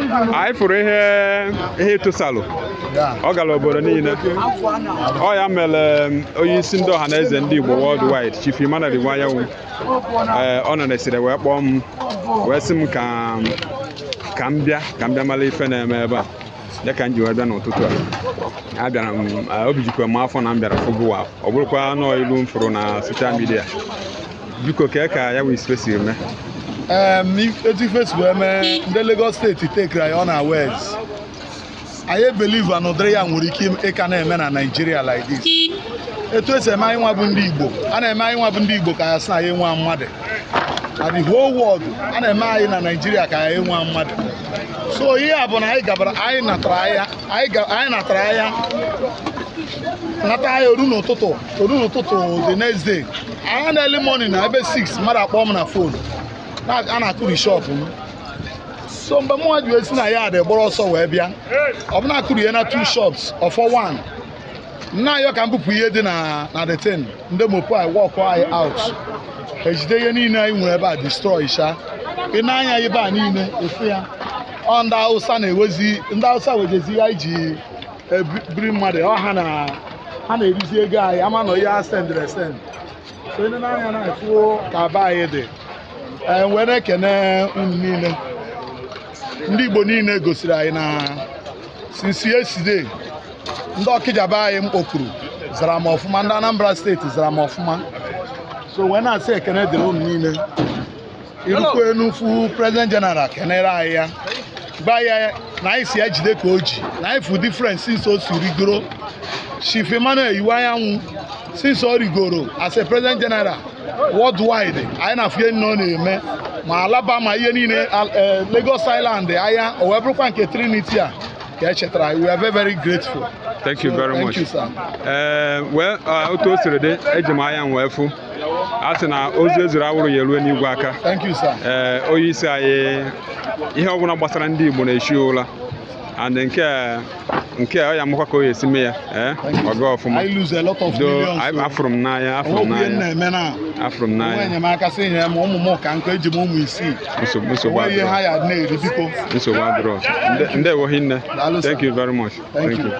Anyị fụrụ ihe ịtụsalụ ọ gara obodo niile. Ọ ya mere onye isi ndị ọha na eze ndị Igbo worldwide, Chief Emmanuel Iwuanyanwu, ee, ọ nọ n'esiri wee kpọọ m wee sị m ka m bịa mara ife na-eme ebe a, ya ka m ji wee bịa n'ụtụtụ a. Abịara m, obi jikwa m afọ na m bịara fụgụwa. Ọ bụrụkwa nọọ ilu m fụrụ na social media. Biko, kee ka ya bụ ife si eme? Etu ife si wee mee, ndị Lagos State tekere anyị unawares. Anyị believe na ụdịrị ya nwere ike ịka na-eme na Nigeria like this. Etu esi eme anyị nwa bụ ndị Igbo, a na-eme anyị nwa bụ ndị Igbo ka ya sị na anyị nwa mmadụ na the whole world, a na-eme anyị na Nigeria ka anyị nwa mmadụ. So ihe a bụ na anyị gabara, anyị natara ahịa, anyị natara ahịa, nata ahịa oru n'ụtụtụ the next day, ahịa na early morning na ebe 6, mmadụ akpọọ m na phone a na-akụri shop m. So mgbe mụnwa ji wee si na ya dị gbara ọsọ wee bịa, ọ bụ na-akụrie na two shops ọfọ one nna ayọ ka m bupụ ihe dị na the thing. Ndị mopo anyị walk anyị out, ejide ihe niile anyị nwere ebe a, destroy sha. Ị na-anya ebe a niile, efu ya. Ọ ndị Hausa na-ewezi, ndị Hausa wejezi ihe anyị ji ebiri mmadụ. Ọ ha na ha na-erizi ego anyị ama nọ ihe ha sendịrị esend. So ị na-anya na-efu ka be anyị dị. Ee, wee na-ekene unu niile, ndị Igbo niile gosiri anyị na since yesterday, ndị Ọkịja be anyị m kpọkuru zara m ọfụma, ndị Anambra State zara m ọfụma. So wee na-asị ekene dịrị unu niile. Irukwu enufu President General, kenere anyị ya, gba ya na anyị si ya jide ka o ji na anyị fu difference since o si rigoro. Chief Emmanuel Iwuanyanwu, since ọ rigoro as a President General worldwide, anyị na-afụ ihe niile ọ na-eme, ma Alaba ma ihe niile, Lagos Island ahịa, o wee bụrụkwa nke Trinity a ka e chetara. We are very, very grateful. Thank you very Thank much. you, sir. Ee, well, otu o siri dị, eji m anya m wee fụ. A sị na ozu ezuru awụrụ ya erue n'igwe aka. Thank you, sir. Ee, onye isi anyị, ihe ọbụla gbasara ndị Igbo na-eshi ụla, and nke a ọ ya amakwa ka o esi mee ya. Ee, ọ gaa ọfụma. I lose a lot of Do millions. afụrụ m n'anya, afụrụ m Onwekwu ihe m n'anya, na-eme na afụrụ m onwe n'anya. Enyemaka sị nyere m ụmụ m ka nkụ, eji m ụmụ isii. Nsogbu Onwe ihe adịrọ. Ha ya na-eri, biko. Nsogbu adịrọ. Ndewo hinne. Daalụ, sir. Thank you very much. Thank you.